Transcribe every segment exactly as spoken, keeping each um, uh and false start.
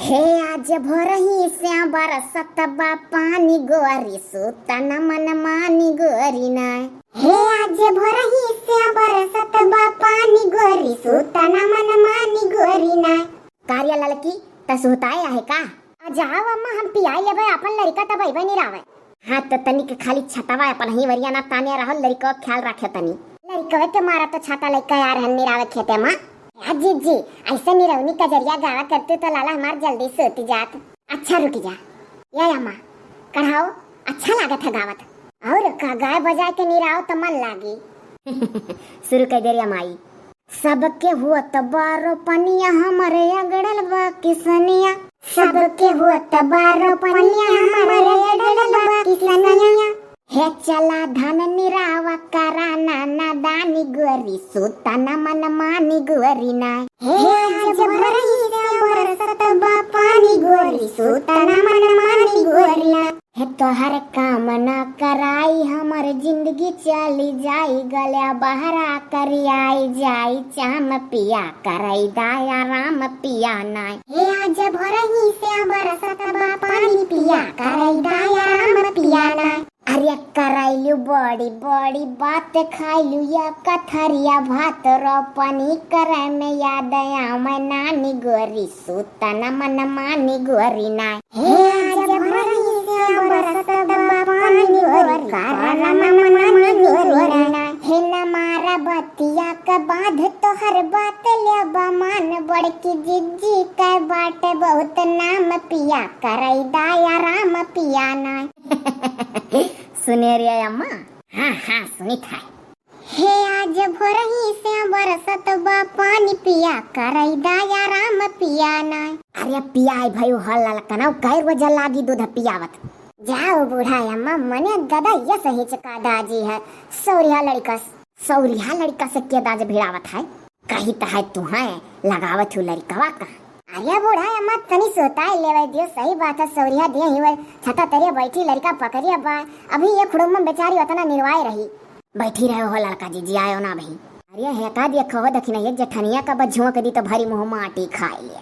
हे आज भोरही से बरसत बा पानी गोरी, सूतन मन मानी गोरी नाय। हे आज भोरही से बरसत बा पानी गोरी, सूतन मन मानी गोरी नाय। का रे ललकी, त सुहताए आहे का? आ जाओ अम्मा, हम पियाई लेबे अपन लड़िका, तब अइबे निरावे। हाँ, त तनिक खाली छतवा अपन ही वरिया ना ताने रहो, लड़िका ख्याल रखे तनी। लड़िकवे के मारा तो छाता लइका यार हन निरावे खेते मा। आ जीजी, ऐसे निरौनी कजरिया गावा करते तो लाला हमार जल्दी सूत जात। अच्छा रुक जा। या अम्मा, कढ़ाओ, अच्छा लागत है गावत। और का गाय बजाए के निराओ त मन लागी। शुरू कर दे रे माई। सबके होत बा रोपनिया, हमरे अगड़ल बा किसनिया। सबके होत बा रोपनिया, हमरे अगड़ल बा किसनिया। हे चला धान निरावा करा ना नादानी गोरी, सूता ना मन मानी गोरी ना। हे आज भोरही से बरसत बा पानी गोरी, सूता ना मन मानी गोरी ना। हे तोहर काम ना कराई, हमर जिंदगी चली जाई, गल्या बहरा करियाई जाई, चाम पिया करई दाया राम पिया नाय। हे आज भोरही से बरसत बा पानी पिया करई दाया राम पिया नाय। अरे करैलू बड़ी बड़ी बात, खाइलू या कथरिया भात, रोपनी करे में याद आवे नानी गोरी, सूतन मन मानी गोरी नाय। हे आज भोरही से बरसत बा पानी गोरी, करन मन मानी गोरी नाय। हे न मारा बतिया क बाध, तोहर बात लेबा मान, बड़की जिज्जी क बाटे बहुत नाम, पिया करई दाया राम पिया नाय। सुने रे अम्मा। हाँ, हाँ, सुनित है। हे आज भोरही से बरसत बा पानी, पिया करई दाया राम पिया नाय। अरे पियाई भाई, हो ललकनऊ कै रोज लागी दूध पियावत। जाओ बूढ़ा अम्मा, मने गदा ये सही चका दाजी है। सौरिया लड़िका से, सौरिया लड़िका से के दाज भिड़ावत है? कही त है तू है, लगावत हूँ लड़िकवा का। अरे बूढ़ा अम्मा, तनी सोताए लेवे दियो, सही बात है, सौरिया दिए ही वही छता तरिया बैठी लड़िका पकड़िया बा, अभी ये खुड़ुम्बम बेचारी उतना निरवाए रही। बैठी रहे हो लड़का जिज्जी, आयो ना अभी। अरे हे का देखो हो, देखी ना, एक जेठनिया का बझुआ के दी तो भरी मुँह माटी खाए लिए।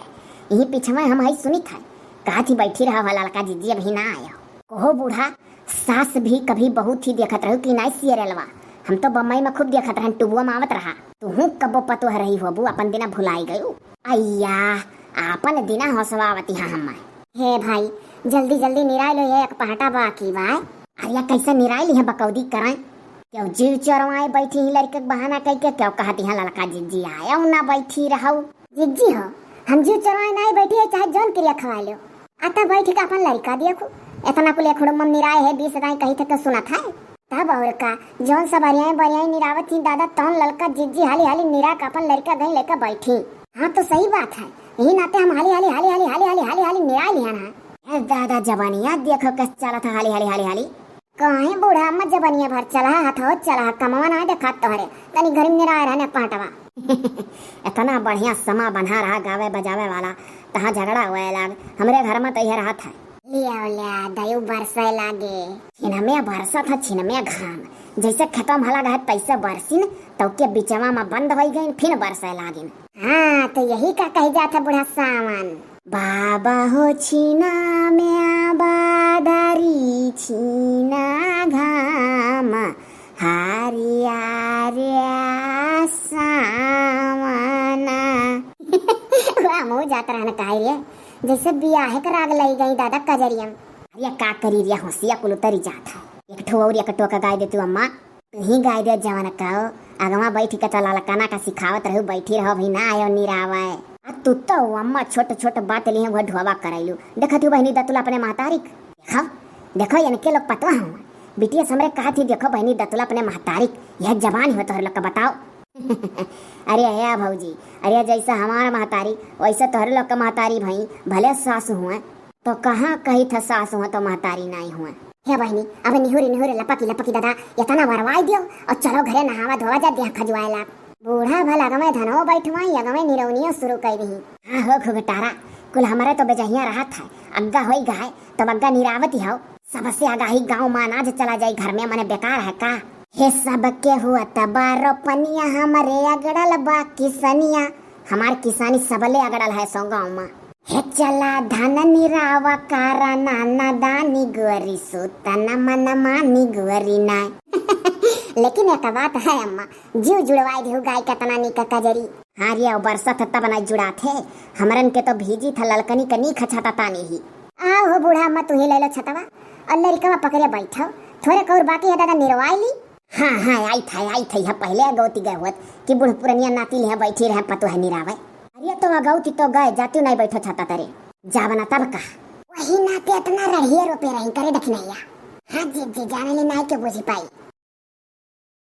यही पीछे में हम हई सुनित है, कहा थी बैठी रहा हो लड़का जिज्जी, अभी ना आयो। कहो बूढ़ा, सास भी कभी बहुत ही देखत रहू कि नाई सीरियलवा। हम तो बम्बई में खूब देखत रहन, टुबुआ में आवत रहा। तुहूँ कबो पतोह रही होबू, अपन दिना भुलाई गयू। अय्या, आपन दिना हौसवावती हाँ हम्मा। हे भाई, जल्दी जल्दी निराय लो, ये एक पहाटा बाकी बा। अरे कैसे निराय ली है बकौदी कराए? क्यों जीव चोरवाए बैठी ही लड़के के बहाना कह के, क्यों कहती हैं ललका जिज्जी आया ना बैठी रहू। जिज्जी हो, हम जीव चोरवाए नाई बैठी है, चाहे जौन क्रिया खवा लो। आता बैठ के अपन लड़का देखो, इतना कुल एक हुड़ुम निराय है, बीस दाई कही थे तो सुनत है। तब और का, जौन सब हरियाई बरियाई निरावत ही दादा, तौन ललका जिज्जी हाली हाली निरा के अपन लड़का गई लेकर बैठी। हाँ तो सही बात है, यही नाते हम हाली हाली हाली हाली हाली हाली हाली हाली निराय लिहन है। ए दादा जबानिया देखो कस चलत है हाली हाली हाली हाली। काहे बूढ़ा अम्मा जबनिया भर चला, हथौत चला, कमवा ना देखात तोहरे, तनी घर में निराय रहने पाटवा। इतना बढ़िया समा बन्हा रहा गावे बजावे वाला, तहाँ झगड़ा हुए लाग, हमरे घर में तो यह रहत है। लिया लिया दयु बरसे लागे। छिनमे बरसत है, छिनमे घाम, जैसे खेतवा में हला गए तैसे बरसिन, तो के बिचवा में बंद हो गई, फिर बरसे लागिन। हाँ, तो यही का कही जात है बूढ़ा सावन। बाबा हो छीना में बादरी छीना घाम हारिया रे सावना। वाह, मुँह जात रहन काहे रे, जैसे बियाहे के राग लई गई दादा कजरियम। अरे का करी रे, होशिया कुल उतरी जात है। एक ठो और एक टोका गाय देतू अम्मा। तुही गाय दे जवन काओ, अगवा बैठ के तो ललकना का सिखावत रहू, बैठी रहो, अभी ना आयो निरावे। आ तू तो अम्मा छोट छोट बात लिहे वह ढोवा करैलू। देखत हूँ बहिनी दतुला अपने महतारी के। देखो, देखो इनके लोग पतवा हुआ। बिटिया से हमरे कहत ही, देखो बहिनी दतुला अपने महतारी के। यह जबान हो तोहरे लोग का बताओ। अरे है भौजी, अरे जैसा हमार महतारी, वैसे तोहरे लोग का महतारी भई, भले सास हुए। तो कहाँ कही था सास हुआ तो महतारी नाई हुआ। हे बहिनी, अब निहुरी निहुरी लपकी लपकी दादा, इतना वरवाई दियो और चलो घरे नहावा धोवा जा, देह खजुआए लाग। बूढ़ा भल अगवे धनो बैठवाई, अगवे निरौनियो शुरू कर दही। हाँ हो घुघटारा, कुल हमारे तो बेजहिया रहत है, अग्गा होई गाय, तब अग्गा निरावती हो। सबसे आगाही गाँव में अनाज चला जाई, घर में मने बेकार है का? हे सबके हुआ तबारो पनिया, हमारे अगड़ल बा किसनिया। हमार किसानी सबले अगड़ल है सो गाँव में। हे चला धन निरावा कारा ना नादानी गोरी सूता न मन मानी गोरी ना। लेकिन एक बात है अम्मा, जीव जुड़वाई दिहु गाय कतना निक कजरी। हाँ रे, अब बरसत है तब ना जुड़ात है, हमरन के तो भीजी था ललकनी कनी खछाता तानी ही। आओ हो बूढ़ा अम्मा, तू ही ले लो छतवा और लड़कवा पकड़े बैठो, थोरे कौर बाकी है दादा निरवाई ली। हाँ हाँ, आई था आई था, यह पहले अगौती गए होत कि बूढ़ पुरनिया नाती लिहा बैठी रहे पतोह निरावे। अरे तो अगौती तो गए, जाती नहीं बैठो छाता तरे, जावना तब का। वही नाते इतना रहिए रोपे रही करे दखिनैया। हाँ जी जी, जाने ले नाई के बुझी पाई।